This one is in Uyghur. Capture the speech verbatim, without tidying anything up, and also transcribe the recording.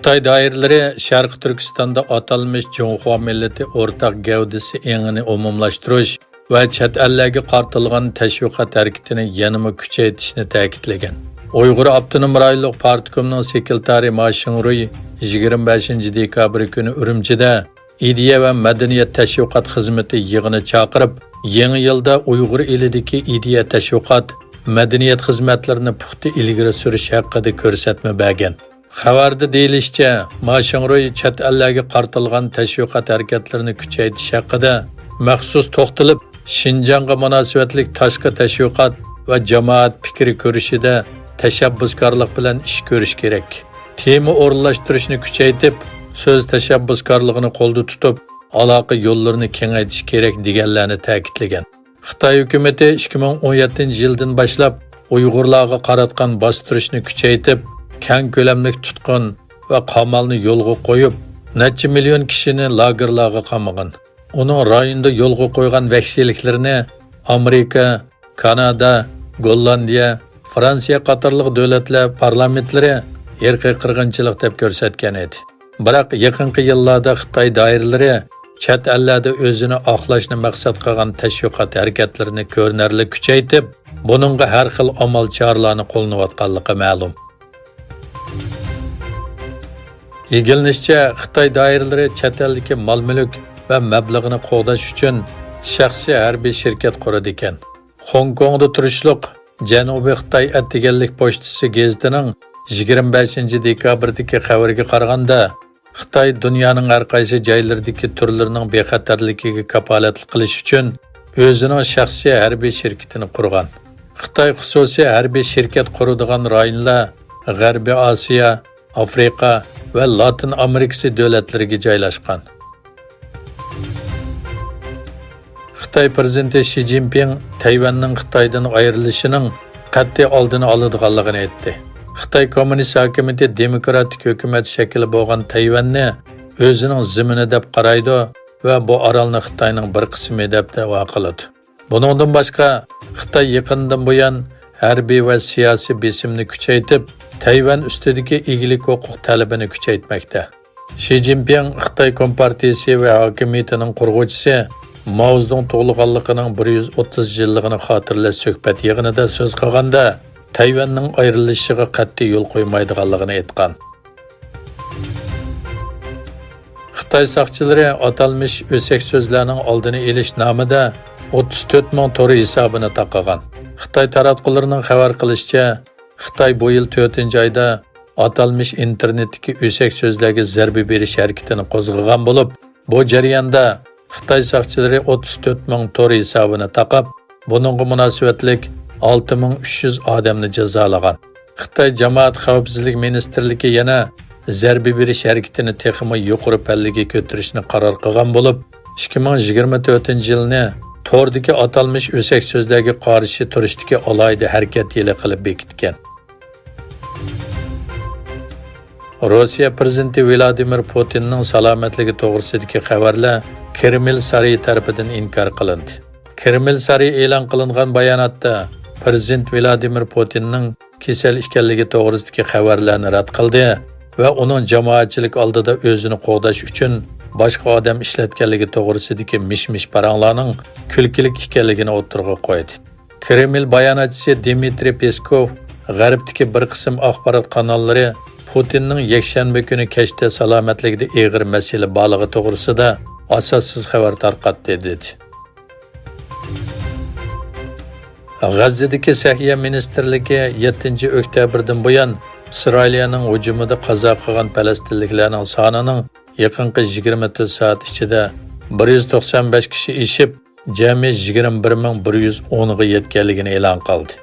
خىتاي دائىرىلىرى شەرقىي تۈركىستاندا ئاتالمىش جۇڭخۇا مىللىتى ئورتاق گەۋدىسى ئېڭىنى ئومۇملاشتۇرۇش ۋە چەت ئەللەرگە قارىتىلغان تەشۋىقات ھەرىكىتىنى يەنىمۇ كۈچەيتىشنى تەكىتلىگەن. ئۇيغۇر ئاپتونوم رايونلۇق پارتكومنىڭ سېكرېتارى ما شىڭرۇي يىگىرمە بەشىنچى دېكابىر كۈنى ئۈرۈمچىدە ئىدىيە ۋە مەدەنىيەت تەشۋىقات خىزمىتى يىغىنى چاقىرىپ، يېڭى يىلدا ئۇيغۇر ئېلىدىكى ئىدىيە تەشۋىقات، مەدەنىيەت خىزمەتلىرىنى پۇختا ئىلگىرى سۈرۈش ھەققىدە كۆرسەتمە بەرگەن. خەۋەردە دېيىلىشىچە، ما شىڭرۇي چەت ئەللەرگە قارىتىلغان تەشۋىقات ھەرىكەتلىرىنى كۈچەيتىش ھەققىدە مەخسۇس توختىلىپ، شىنجاڭغا مۇناسىۋەتلىك تاشقى تەشۋىقات ۋە جامائەت پىكرى كۆرۈشىدە تەشەببۇسكارلىق بىلەن ئىش كۆرۈش كېرەك. تېما ئورۇنلاشتۇرۇشنى كۈچەيتىپ، سۆز تەشەببۇسكارلىقىنى قولدا تۇتۇپ، ئالاقە يوللىرىنى كېڭەيتىش كېرەك، دېگەنلەرنى تەكىتلىگەن. خىتاي ھۆكۈمىتى ئىككى مىڭ ئون يەتتىنچى يىلدىن باشلاپ ئۇيغۇرلارغا قاراتقان باستۇرۇشنى كۈچەيتىپ، كەڭ كۆلەملىك تۇتقۇن ۋە قامالنى يولغا قويۇپ، نەچچە مىليون كىشىنى لاگېرلارغا قامىغان. ئۇنىڭ رايوندا يولغا قويغان ۋەھشىيلىكلىرىنى ئامېرىكا، كانادا، گوللاندىيە، فرانسىيە قاتارلىق دۆلەتلەر پارلامېنتلىرى ئىرقىي قىرغىنچىلىق دەپ كۆرسەتكەن ئىدى. بىراق، يېقىنقى يىللاردا خىتاي دائىرىلىرى چەت ئەللەردە ئۆزىنى ئاقلاشنى مەقسەت قىلغان تەشۋىقات ھەرىكەتلىرىنى كۆرۈنەرلىك كۈچەيتىپ، بۇنىڭغا ھەر خىل ئامال-چارىلەرنى قوللىنىۋاتقانلىقى مەلۇم. ئىگىلىنىشىچە، خىتاي دائىرىلىرى چەت ئەلدىكى مال-مۈلۈك ۋە مەبلىغىنى قوغداش ئۈچۈن شەخسىي ھەربىي شىركەت قۇرىدىكەن. خوڭكوڭدا تۇرۇشلۇق جەنۇبىي خىتاي ئەتىگەنلىك پوچتىسى گېزىتىنىڭ يىگىرمە بەشىنچى دېكابىردىكى خەۋىرىگە قارىغاندا، خىتاي دۇنيانىڭ ھەر قايسى جايلىرىدىكى تۈرلىرىنىڭ بىخەتەرلىكىگە كاپالەتلىك قىلىش ئۈچۈن ئۆزىنىڭ شەخسىي ھەربىي شىركىتىنى قۇرغان. خىتاي خۇسۇسىي ھەربىي شىركەت قۇرىدىغان رايونلار غەربىي ئاسىيا، ئافرىقا ۋە لاتىن ئامېرىكىسى دۆلەتلىرىگە جايلاشقان. خىتاي پىرېزىدېنتى شى جىنپىڭ تەيۋەننىڭ خىتايدىن ئايرىلىشىنىڭ قەتئىي ئالدىنى ئالىدىغانلىقىنى ئېيتتى. خىتاي كوممۇنىست ھاكىمىيىتى دېموكراتىك ھۆكۈمەت شەكلى بولغان تەيۋەننى ئۆزىنىڭ زېمىنى دەپ قارايدۇ ۋە بۇ ئارالنى خىتاينىڭ بىر قىسمى دەپ دەۋا قىلىدۇ. بۇنىڭدىن باشقا، خىتاي يېقىندىن بۇيان ھەربىي ۋە سىياسىي بېسىمنى كۈچەيتىپ، تەيۋەن ئۈستىدىكى ئىگىلىك ھوقۇق تەلىپىنى كۈچەيتمەكتە. شى جىنپىڭ خىتاي كومپارتىيىسى ۋە ھاكىمىيىتىنىڭ قۇرغۇچىسى ماۋزېدۇڭ تۇغۇلغانلىقىنىڭ بىر يۈز ئوتتۇز يىللىقىنى خاتىرىلەش سۆھبەت يىغىنىدا سۆز قىلغاندا، تەيۋەننىڭ ئايرىلىشىغا قەتئىي يول قويمايدىغانلىقىنى ئېيتقان. خىتاي ساقچىلىرى ئاتالمىش ئۆسەك سۆزلەرنىڭ ئالدىنى ئېلىش نامىدا ئوتتۇز تۆت مىڭ تور ھېسابىنى تاقىغان. خىتاي تاراتقۇلىرىنىڭ خەۋەر قىلىشىچە، خىتاي بۇ يىل تۆتىنچى ئايدا ئاتالمىش ئىنتېرنېتتىكى ئۆسەك سۆزلەرگە زەربە بېرىش ھەرىكىتىنى قوزغىغان بولۇپ، بۇ جەرياندا خىتاي ساقچىلىرى ئوتتۇز تۆت مىڭ تور ھېسابىنى تاقاپ، بۇنىڭغا مۇناسىۋەتلىك ئالتە مىڭ ئۈچ يۈز ئادەمنى جازالىغان. خىتاي جامائەت خەۋپسىزلىك مىنىستىرلىكى يەنە زەربە بېرىش ھەرىكىتىنى تېخىمۇ يۇقىرى پەللىگە كۆتۈرۈشنى قارار قىلغان بولۇپ، ئىككى مىڭ يىگىرمە تۆتىنچى يىلنى توردىكى ئاتالمىش ئۆسەك سۆزلەرگە قارشى تۇرۇشتىكى ئالاھىدە ھەرىكەت يىلى قىلىپ بېكىتكەن. روسىيە پىرېزىدېنتى ۋلادىمىر پۇتىننىڭ سالامەتلىكى توغرىسىدىكى خەۋەرلەر كرېمل سارىيى تەرىپىدىن ئىنكار قىلىندى. كرېمل سارىيى ئېلان قىلىنغان باياناتتا، پىرېزىدېنت ۋلادىمىر پۇتىننىڭ كېسەل ئىكەنلىكى توغرىسىدىكى خەۋەرلەرنى رەت قىلدى ۋە ئۇنىڭ جامائەتچىلىك ئالدىدا ئۆزىنى قوغداش ئۈچۈن باشقا ئادەم ئىشلەتكەنلىكى توغرىسىدىكى مىش-مىش پاراڭلارنىڭ كۈلكىلىك ئىكەنلىكىنى ئوتتۇرىغا قويدى. كرېمل باياناتچىسى دىمىترىي پېسكوف غەربتىكى بىر قىسىم ئاخبارات قاناللىرى پۇتىننىڭ يەكشەنبە كۈنى كەچتە سالامەتلىكىدە ئېغىر مەسىلە بارلىقى توغرىسىدا ئاساسسىز خەۋەر تارقاتتى، دېدى. غەززىدىكى سەھىيە مىنىستىرلىكى يەتتىنچى ئۆكتەبىردىن بۇيان ئىسرائىلىيەنىڭ ھۇجۇمىدا قازا قىلغان پەلەستىنلىكلەرنىڭ سانىنىڭ يېقىنقى يىگىرمە تۆت سائەت ئىچىدە بىر يۈز توقسان بەش كىشى ئېشىپ، جەمئىي يىگىرمە بىر مىڭ بىر يۈز ئونغا يەتكەنلىكىنى ئېلان قىلدى.